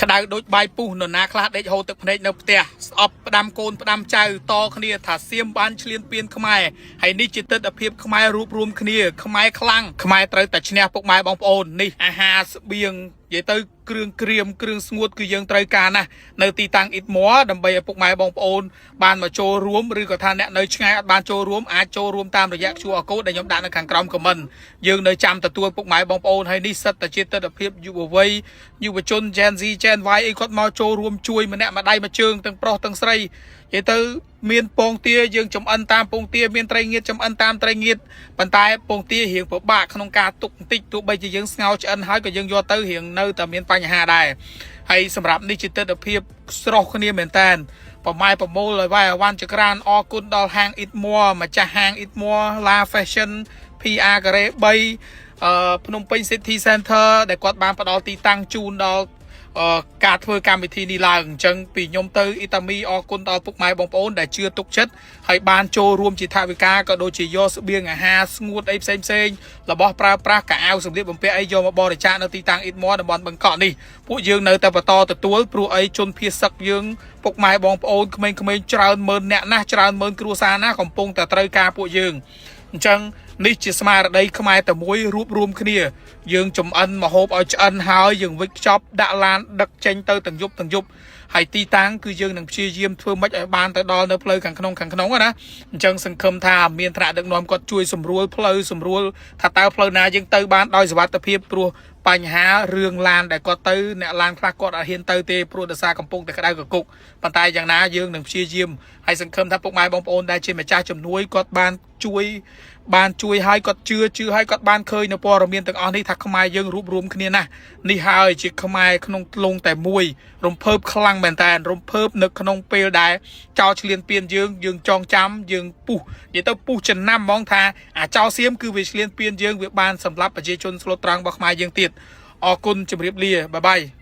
ក្តៅដូចបាយពុះនរណាខ្លះដេកហូរទឹកភ្នែកនៅផ្ទះស្អប់ផ្ដាំកូនផ្ដាំចៅតគ្នាថាសៀមបានឈ្លានពានខ្មែរហើយនេះជាទិដ្ឋភាពខ្មែររួបរួមគ្នាខ្មែរខ្លាំងខ្មែរត្រូវតែឈ្នះពុកម៉ែបងប្អូននេះអាហារស្បៀងនិយាយទៅគ្រឿងក្រៀមគ្រឿងស្ងួតគឺយើងត្រូវការណាស់នៅទីតាំងអ៊ីតមួដើម្បីឲ្យពុកម៉ែបងប្អូនបានមកចូលរួមឬក៏ថាអ្នកនៅឆ្ងាយអត់បានចូលរួមអាចចូលរួមតាមរយៈ QR code ដែលខ្ញុំដាក់នៅខាងក្រោម comment យើងនៅចាំទទួលពុកម៉ែបងប្អូនហើយនេះសិតតែជាទិដ្ឋភាពយុវវ័យយុវជន Gen Z Gen Y អីគាត់មកចូលរួមជួយម្នាក់ម្ដាយមួយជើងទាំងប្រុសទាំងស្រីនិយាយទៅមានពងទាយើងចំអិនតាមពងទាមានត្រីងៀតចំអិនតាមត្រីងៀតប៉ុន្តែពងទារៀងពិបាកក្នុងការទុកបន្តិចទោះបីជាយើងស្ងោរឆ្អិនហើយក៏យើងយកទៅរៀងនៅតែមានបញ្ហាដែរហើយសម្រាប់នេះជាទិដ្ឋភាពស្រស់គ្នាមែនតើប្រម៉ែប្រមូលឲ្យវាយអាវ៉ាន់ចក្រានអរគុណដល់ហាង Eat More ម្ចាស់ហាង Eat More La Fashion PR ការ៉េ3ភ្នំពេញ City Center ដែលគាត់បានផ្ដល់ទីតាំងជូនដល់ការធ្វើកម្មវិធីនេះឡើងអញ្ចឹងពីខ្ញុំទៅអ៊ីតាមីអរគុណដល់ពុកម៉ែបងប្អូនដែលជឿទុកចិត្តហើយបានចូលរួមជាថវិកាក៏ដូចជាយកស្បៀងអាហារស្ងួតអីផ្សេងផ្សេងៗរបស់ប្រើប្រាស់កៅអៅសម្លៀកបំពាក់អីយកមកបរិច្ចាគនៅទីតាំងអ៊ីតមតំបន់បឹងកក់នេះពួកយើងនៅតែបន្តទទួលព្រោះអីជនភៀសសឹកយើងពុកម៉ែបងប្អូនក្មេងៗច្រើនម៉ឺនអ្នកណាស់ច្រើនម៉ឺនគ្រួសារណាស់កំពុងតែត្រូវការពួកយើងអញ្ចឹងនេះជាស្មារតីខ្មែរតែមួយរួបរួមគ្នាយើងចំអិនមហូបឲ្យឆ្អិនហើយយើងវិចខ្ចប់ដាក់ឡានដឹកចេញទៅទាំងយប់ទាំងយប់ហើយទីតាំងគឺយើងនឹងព្យាយាមធ្វើម៉េចឲ្យបានទៅដល់នៅផ្លូវខាងក្នុងខាងក្នុងណាអញ្ចឹងសង្ឃឹមថាមានថ្នាក់ដឹកនាំគាត់ជួយសម្រួលផ្លូវសម្រួលថាតើផ្លូវណាយើងទៅបានដោយសុវត្ថិភាពព្រោះបញ្ហារឿងឡានដែលគាត់ទៅអ្នកឡានខ្លះគាត់អត់ហ៊ានទៅទេព្រោះដោយសារកំពុងតែក្តៅកគុកប៉ុន្តែយ៉ាងណាយើងនឹងព្យាយាមហើយសង្ឃឹមថាពុកម៉ែបងប្អូនដែលជាម្ចាស់ជំនួយគាត់បានជួយបានជួយឲ្យគាត់ជឿជឿឲ្យគាត់បានឃើញនៅព័ត៌មានទាំងអស់នេះថាខ្មែរយើងរួបរួមគ្នាណាស់នេះហើយជាខ្មែរក្នុងធ្លុងតែមួយរំភើបខ្លាំងមែនតើរំភើបនៅក្នុងពេលដែលចោលឆ្លៀនពៀនយើងយើងចងចាំយើងពុះនិយាយទៅពុះចំណាំហ្មងថាអាចោលសៀមគឺវាឆ្លៀនពៀនយើងវាបានសម្រាប់ប្រជាជនស្លូតត្រង់របស់ខ្មែរយើងទៀតអរគុណជម្រាបលាបាយបាយ។